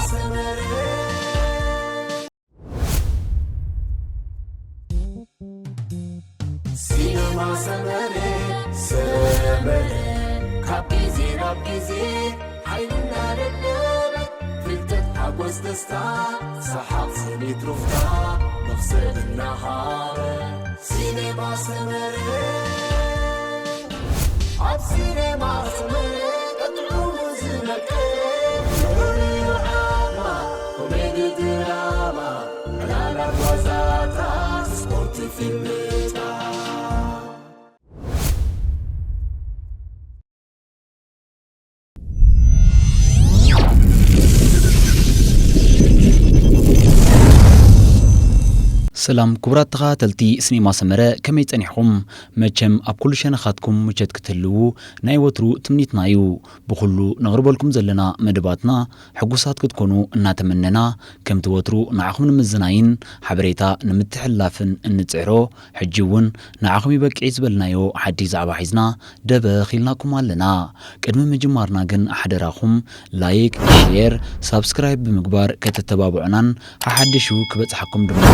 ሰመረ፣ ሲነማ ሰመረ፣ ሰመረ፣ ካብ ግዜ ናብ ግዜ ሓይሊ እናደለበ፣ ፍልጠት ሓጎስ ደስታ፣ ሰሓቕ ስኒት ሩፍታ፣ መኽሰብ እናሃበ። ሲኔማ ሰመረ፣ ኣብ ሲኔማ ሰመረ፣ ጥዑሙ ዝመቀረ፣ ፍሉይ ዓማ፣ ኮሜዲ ድራማ፣ ዕላላት ዋዛታት፣ ስፖርት ፊልምታት። ሰላም ክቡራት ተኸታተልቲ ስኔማ ሰመረ፣ ከመይ ጸኒሕኹም? መቸም ኣብ ኩሉ ሸነኻትኩም ምቸት ክትህልዉ ናይ ወትሩ ትምኒትና እዩ። ብኹሉ ነቕርበልኩም ዘለና መደባትና ሕጉሳት ክትኮኑ እናተመነና፣ ከምቲ ወትሩ ንዓኹም ንምዝናይን ሓበሬታ ንምትሕልላፍን እንጽዕሮ፣ ሕጂ እውን ንዓኹም ይበቅዕ ዝበልናዮ ሓድሽ ዛዕባ ሒዝና ደበኽ ኢልናኩም ኣለና። ቅድሚ ምጅማርና ግን ሓደራኹም ላይክ፣ ሼር፣ ሳብስክራይብ ብምግባር ከተተባብዑናን ሓሓዲሹ ክበጽሓኩም ድማ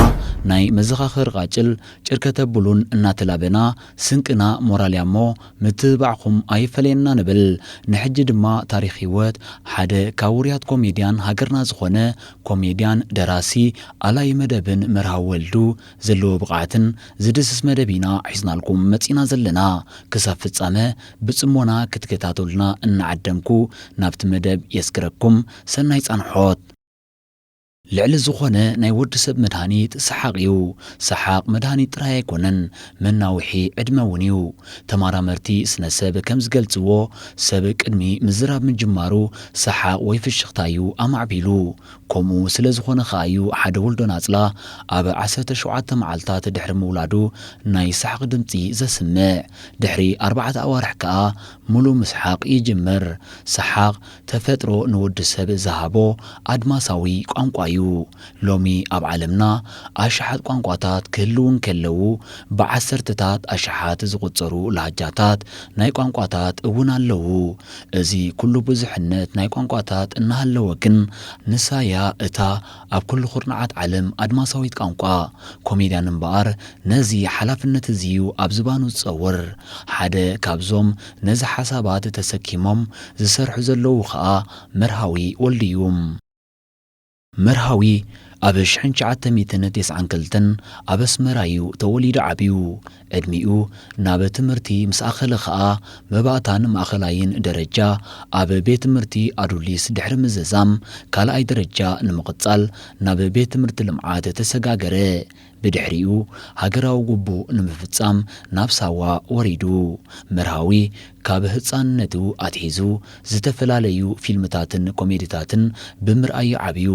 ናይ መዘኻኸሪ ቃጭል ጭር ከተብሉን እናተላበና፣ ስንቅና ሞራል እያ እሞ ምትብባዕኹም ኣይፈለየና ንብል። ንሕጂ ድማ ታሪኽ ህይወት ሓደ ካብ ውሩያት ኮሜድያን ሃገርና ዝኾነ ኮሜድያን፣ ደራሲ፣ ኣላይ መደብን መርሃዊ ወልዱ ዘለዎ ብቕዓትን ዝድስስ መደብ ኢና ሒዝናልኩም መጺና ዘለና። ክሳብ ፍጻመ ብጽሞና ክትከታተሉና እናዓደምኩ ናብቲ መደብ የስግረኩም። ሰናይ ጻንሖት። ልዕሊ ዝኾነ ናይ ወዲ ሰብ መድሃኒት ሰሓቕ እዩ። ሰሓቕ መድሃኒት ጥራይ ኣይኮነን፣ መናውሒ ዕድመ እውን እዩ። ተመራመርቲ ስነ ሰብ ከም ዝገልጽዎ፣ ሰብ ቅድሚ ምዝራብ ምጅማሩ ሰሓቕ ወይ ፍሽኽታ እዩ ኣማዕቢሉ። ከምኡ ስለ ዝኾነ ከኣ እዩ ሓደ ወልዶ ናጽላ ኣብ ዓሰርተ ሸውዓተ መዓልታት ድሕሪ ምውላዱ ናይ ሰሓቕ ድምጺ ዘስምዕ። ድሕሪ ኣርባዕተ ኣዋርሕ ከኣ ምሉእ ምስሓቕ ይጅምር። ሰሓቕ ተፈጥሮ ንወዲ ሰብ ዝሃቦ ኣድማሳዊ ቋንቋ እዩ። ሎሚ ኣብ ዓለምና ኣሽሓት ቋንቋታት ክህልዉ እንከለዉ፣ ብዓሰርተታት ኣሽሓት ዝቑጸሩ ላህጃታት ናይ ቋንቋታት እውን ኣለዉ። እዚ ኩሉ ብዙሕነት ናይ ቋንቋታት እናሃለወ ግን፣ ንሳያ እታ ኣብ ኩሉ ኩርናዓት ዓለም ኣድማሳዊት ቋንቋ። ኮሜድያን እምበኣር ነዚ ሓላፍነት እዚ እዩ ኣብ ዝባኑ ዝጸውር። ሓደ ካብዞም ነዚ ሓሳባት ተሰኪሞም ዝሰርሑ ዘለዉ ኸኣ መርሃዊ ወልዱ እዩ። መርሃዊ ኣብ ሽሕን ትሽዓተ ሚእትን ተስዓን ክልተን ኣብ ኣስመራ እዩ ተወሊዱ ዓብዩ። ዕድሚኡ ናብ ትምህርቲ ምስ ኣኸለ ኸኣ መባእታን ማእኸላይን ደረጃ ኣብ ቤት ትምህርቲ ኣዱሊስ ድሕሪ ምዝዛም ካልኣይ ደረጃ ንምቕጻል ናብ ቤት ትምህርቲ ልምዓት ተሰጋገረ። ብድሕሪኡ ሃገራዊ ግቡእ ንምፍጻም ናብ ሳዋ ወሪዱ። መርሃዊ ካብ ህጻንነቱ ኣትሒዙ ዝተፈላለዩ ፊልምታትን ኮሜዲታትን ብምርኣይ ዓብዩ።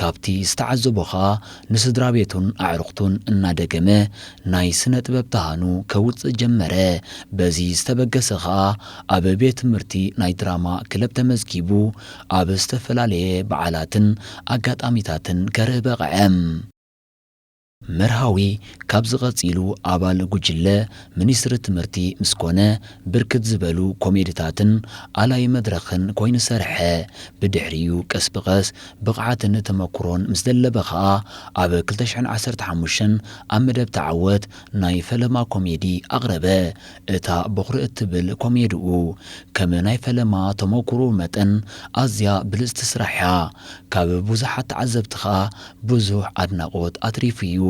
ካብቲ ዝተዓዘቦ ኸኣ ንስድራ ቤቱን ኣዕሩኽቱን እናደገመ ናይ ስነ ጥበብ ተሃኑ ከውጽእ ጀመረ። በዚ ዝተበገሰ ኸኣ ኣብ ቤት ትምህርቲ ናይ ድራማ ክለብ ተመዝጊቡ ኣብ ዝተፈላለየ በዓላትን ኣጋጣሚታትን ከርኢ በቕዐ። መርሃዊ ካብዚ ቀጺሉ ኣባል ጉጅለ ሚኒስትሪ ትምህርቲ ምስ ኮነ፣ ብርክት ዝበሉ ኮሜዲታትን ኣላይ መድረኽን ኮይኑ ሰርሐ። ብድሕሪኡ ቀስ ብቐስ ብቕዓትን ተመኩሮን ምስ ደለበ ኸኣ፣ ኣብ ክልተ ሽሕን ዓሰርተ ሓሙሽተን ኣብ መደብ ተዓወት ናይ ፈለማ ኮሜዲ ኣቕረበ። እታ በኹሪ እትብል ኮሜድኡ፣ ከም ናይ ፈለማ ተመኩሮኡ መጠን ኣዝያ ብልጽቲ ስራሕ እያ። ካብ ብዙሓት ተዓዘብቲ ኸኣ ብዙሕ ኣድናቖት ኣትሪፉ እዩ።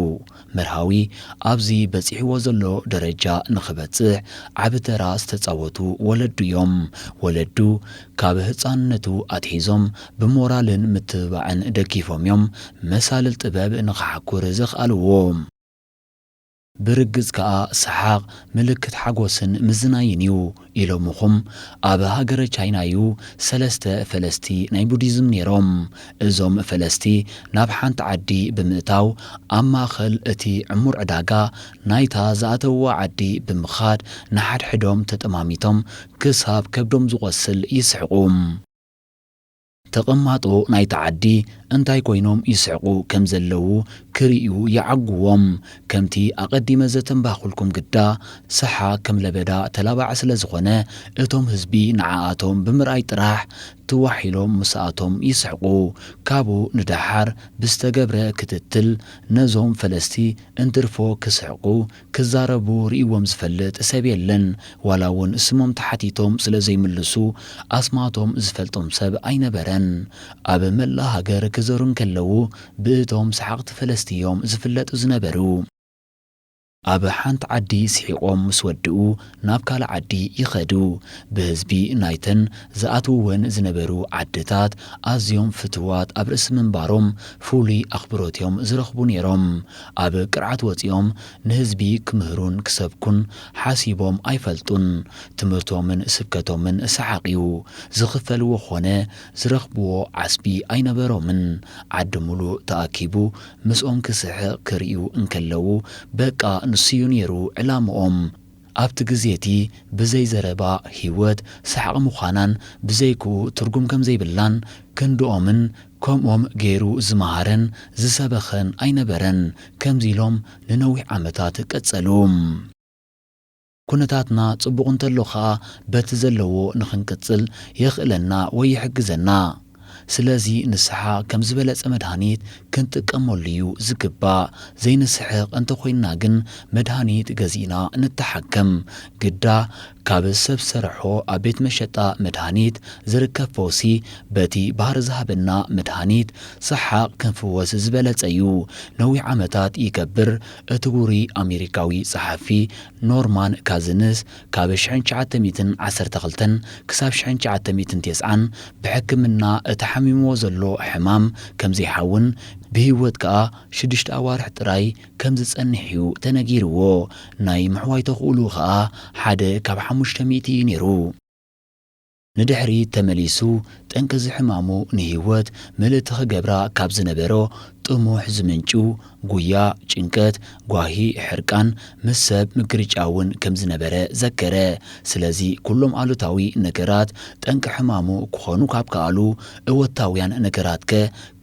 መርሃዊ ኣብዚ በጺሕዎ ዘሎ ደረጃ ንኽበጽሕ ዓቢ ተራ ዝተጻወቱ ወለዱ እዮም። ወለዱ ካብ ህጻንነቱ ኣትሒዞም ብሞራልን ምትብባዕን ደጊፎም እዮም መሳልል ጥበብ ንኽሓኩር ዘኽኣልዎ። ብርግጽ ከኣ ሰሓቕ ምልክት ሓጎስን ምዝናይን እዩ ኢሎምኹም። ኣብ ሃገረ ቻይና እዩ ሰለስተ ፈለስቲ ናይ ቡዲዝም ነይሮም። እዞም ፈለስቲ ናብ ሓንቲ ዓዲ ብምእታው፣ ኣብ ማእከል እቲ ዕሙር ዕዳጋ ናይታ ዝኣተውዋ ዓዲ ብምኻድ፣ ንሓድሕዶም ተጠማሚቶም ክሳብ ከብዶም ዝቖስል ይስሕቑ። ተቐማጦ ናይታ ዓዲ እንታይ ኮይኖም ይስሕቑ ከም ዘለዉ ክርእዩ ይዓግዎም። ከምቲ ኣቐዲመ ዘተንባህኩልኩም ግዳ፣ ሰሓቕ ከም ለበዳ ተላባዒ ስለ ዝኾነ፣ እቶም ህዝቢ ንዓኣቶም ብምርኣይ ጥራሕ ትዋሕ ኢሎም ምስኣቶም ይስሕቑ። ካብኡ ንደሓር ብዝተገብረ ክትትል፣ ነዞም ፈለስቲ እንትርፎ ክስሕቑ ክዛረቡ ርእይዎም ዝፈልጥ ሰብ የለን። ዋላ እውን ስሞም ተሓቲቶም ስለ ዘይምልሱ፣ ኣስማቶም ዝፈልጦም ሰብ ኣይነበረን። ኣብ መላእ ሃገር ክዘሩ እንከለዉ፣ ብእቶም ሰሓቕቲ ፈለስቲ እዮም ዝፍለጡ ዝነበሩ። ኣብ ሓንቲ ዓዲ ስሒቖም ምስ ወድኡ፣ ናብ ካልእ ዓዲ ይኸዱ። ብህዝቢ ናይተን ዝኣትውወን ዝነበሩ ዓድታት ኣዝዮም ፍትዋት ኣብ ርእሲ ምንባሮም፣ ፍሉይ ኣኽብሮት እዮም ዝረኽቡ ነይሮም። ኣብ ቅርዓት ወጺኦም ንህዝቢ ክምህሩን ክሰብኩን ሓሲቦም ኣይፈልጡን። ትምህርቶምን ስብከቶምን ሰሓቕ እዩ። ዝኽፈልዎ ኾነ ዝረኽብዎ ዓስቢ ኣይነበሮምን። ዓዲ ሙሉእ ተኣኪቡ ምስኦም ክስሕቕ ክርእዩ እንከለዉ፣ በቃ ንሱ'ዩ ነይሩ ዕላምኦም። ኣብቲ ግዜ እቲ ብዘይ ዘረባ ህይወት ሰሓቕ ምዃናን ብዘይክኡ ትርጉም ከም ዘይብላን ክንድኦምን ከምኦም ገይሩ ዝመሃረን ዝሰበኸን ኣይነበረን። ከምዚ ኢሎም ንነዊሕ ዓመታት ቀጸሉ። ኩነታትና ጽቡቕ እንተሎ ኸኣ በቲ ዘለዎ ንኽንቅጽል የኽእለና ወይ ይሕግዘና። ስለዚ ንስሓቕ ከም ዝበለጸ መድሃኒት ክንጥቀመሉ እዩ ዝግባእ። ዘይንስሕቕ እንተኾይንና ግን መድሃኒት ገዚእና ንተሓከም። ግዳ ካብ ሰብ ሰርሖ ኣብ ቤት መሸጣ መድሃኒት ዝርከብ ፈውሲ በቲ ባህሪ ዝሃበና መድሃኒት ሰሓቕ ክንፍወስ ዝበለጸ እዩ። ነዊሕ ዓመታት ይገብር፣ እቲ ውሩይ ኣሜሪካዊ ጸሓፊ ኖርማን ካዝንስ ካብ ሽሕን ትሽዓተ ሚእትን ዓሰርተ ክልተን ክሳብ ሽሕን ትሽዓተ ሚእትን ተስዓን ብሕክምና እቲ ሓሚምዎ ዘሎ ሕማም ከም ዘይሓውን ብህይወት ከኣ ሽዱሽተ ኣዋርሕ ጥራይ ከም ዝጸንሕ እዩ ተነጊርዎ። ናይ ምሕዋይ ተኽእልኡ ከኣ ሓደ ካብ ሓሙሽተ ሚእቲ እዩ ነይሩ። ንድሕሪት ተመሊሱ፣ ጠንቂ እዚ ሕማሙ ንህይወት ምልእቲ ክገብራ ካብ ዝነበሮ ጥሙሕ ዝምንጩ፣ ጉያ፣ ጭንቀት፣ ጓሂ፣ ሕርቃን፣ ምስ ሰብ ምግርጫውን ከም ዝነበረ ዘከረ። ስለዚ፣ ኩሎም ኣሉታዊ ነገራት ጠንቂ ሕማሙ ክኾኑ ካብ ከኣሉ፣ እወታውያን ነገራትከ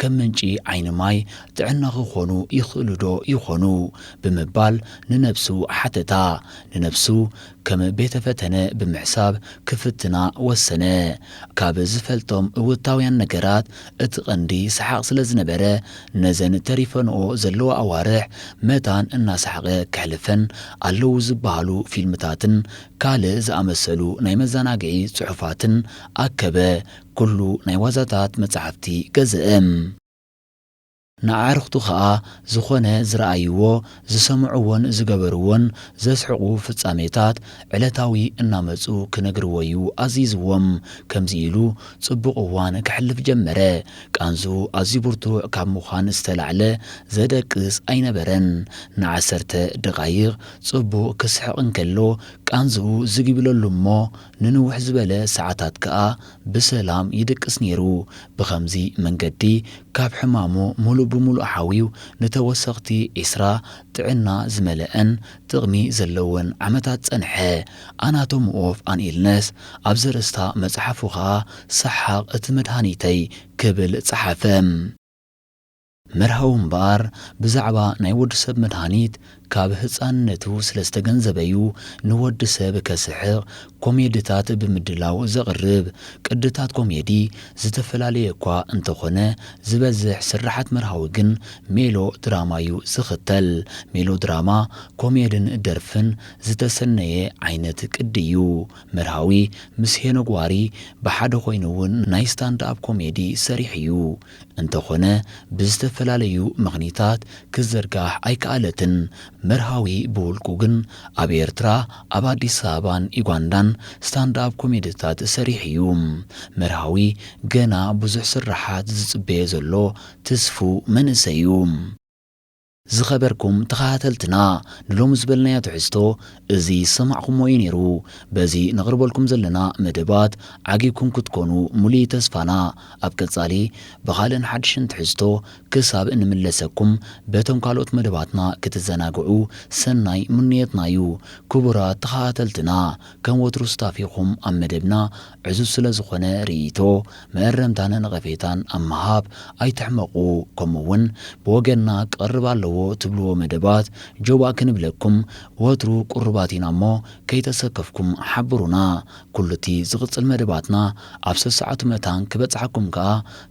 ከም ምንጪ ዓይኒ ማይ ጥዕና ክኾኑ ይኽእሉ ዶ ይኾኑ? ብምባል ንነብሱ ሓተታ። ንነብሱ ከም ቤተ ፈተነ ብምሕሳብ ክፍትና ወሰነ። ካብ ዝፈልጦም እወታውያን ነገራት እቲ ቀንዲ ሰሓቕ ስለ ዝነበረ፣ ነዘን ተሪፈንኦ ዘለዋ ኣዋርሕ መታን እናሰሓቐ ከሕልፈን ኣለዉ ዝበሃሉ ፊልምታትን ካልእ ዝኣመሰሉ ናይ መዘናግዒ ጽሑፋትን ኣከበ። ኩሉ ናይ ዋዛታት መጻሕፍቲ ገዝአ። ንኣዕሩኽቱ ኸኣ ዝኾነ ዝረኣይዎ፣ ዝሰምዕዎን ዝገበርዎን ዘስሕቑ ፍጻሜታት ዕለታዊ እናመጹ ክነግርዎ እዩ ኣዚዝዎም። ከምዚ ኢሉ ጽቡቕ እዋን ከሕልፍ ጀመረ። ቃንዝኡ ኣዝዩ ብርቱዕ ካብ ምዃን ዝተላዕለ ዘደቅስ ኣይነበረን። ንዓሰርተ ደቓይቕ ጽቡቕ ክስሕቕ እንከሎ፣ ቃንዝኡ ዝግ ይብለሉ እሞ፣ ንንውሕ ዝበለ ሰዓታት ከኣ ብሰላም ይድቅስ ነይሩ። ብኸምዚ መንገዲ ካብ ሕማሙ ሙሉእ ብሙሉእ ሓውዩ ንተወሰኽቲ ዒስራ ጥዕና ዝመልአን ጥቕሚ ዘለወን ዓመታት ጸንሐ። ኣናቶሚ ኦፍ ኣን ኢልነስ ኣብ ዘርእስታ መጽሓፉ ኸኣ ሰሓቕ እቲ መድሃኒተይ ክብል ጸሓፈ። መርሃዊ እምበኣር ብዛዕባ ናይ ወዲ ሰብ መድሃኒት ካብ ህጻንነቱ ስለ ዝተገንዘበዩ፣ ንወዲ ሰብ ከስሕቕ ኮሜድታት ብምድላው ዘቕርብ። ቅድታት ኮሜዲ ዝተፈላለየ እኳ እንተኾነ፣ ዝበዝሕ ስርሓት መርሃዊ ግን ሜሎ ድራማ እዩ ዝኽተል። ሜሎ ድራማ ኮሜድን ደርፍን ዝተሰነየ ዓይነት ቅዲ እዩ። መርሃዊ ምስ ሄኖግ ዋሪ ብሓደ ኮይኑ እውን ናይ ስታንድ ኣፕ ኮሜዲ ሰሪሑ እዩ። እንተኾነ ብዝተፈላለዩ ምኽኒታት ክዝርጋሕ ኣይከኣለትን። መርሃዊ ብውልቁ ግን ኣብ ኤርትራ፣ ኣብ ኣዲስ ኣበባን ዩጋንዳን ስታንድ ኣፕ ኮሜድታት ሰሪሑ እዩ። መርሃዊ ገና ብዙሕ ስርሓት ዝጽበዮ ዘሎ ትስፉው መንእሰይ እዩ። ዝኸበርኩም ተኸታተልትና፣ ንሎሚ ዝበልናዮ ትሕዝቶ እዚ ዝሰማዕኩሞ እዩ ነይሩ። በዚ ነቕርበልኩም ዘለና መደባት ዓጊብኩም ክትኮኑ ሙሉእ ተስፋና። ኣብ ቀጻሊ ብኻልእን ሓድሽን ትሕዝቶ ክሳብ እንምለሰኩም በቶም ካልኦት መደባትና ክትዘናግዑ ሰናይ ምንየትና እዩ። ክቡራት ተኸታተልትና፣ ከም ወትሩ ስታፊኹም ኣብ መደብና ዕዙዝ ስለ ዝኾነ ርእይቶ፣ መእረምታን ነቐፌታን ኣብ ምሃብ ኣይትሕመቑ። ከምኡ እውን ብወገንና ክቐርብ ኣለዎ ትብልዎ መደባት ጆባ ክንብለኩም ወትሩ ቅሩባት ኢና እሞ ከይተሰከፍኩም ሓብሩና። ኩሉ እቲ ዝቕጽል መደባትና ኣብ ሰሰዓቱ መታን ክበጽሓኩም ከኣ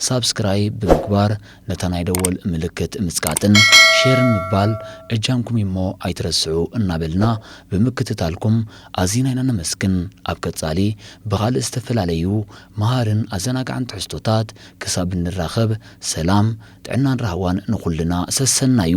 ሳብስክራይብ ብምግባር ነታ ናይ ደወል ምልክት ምጽቃጥን ሼርን ምባል እጃምኩም እሞ ኣይትረስዑ እናበልና ብምክትታልኩም ኣዚና ኢና ነመስግን። ኣብ ቀጻሊ ብኻልእ ዝተፈላለዩ መሃርን ኣዘናጋዕን ትሕዝቶታት ክሳብ እንራኸብ ሰላም፣ ጥዕናን ራህዋን ንኹልና ሰሰናዩ።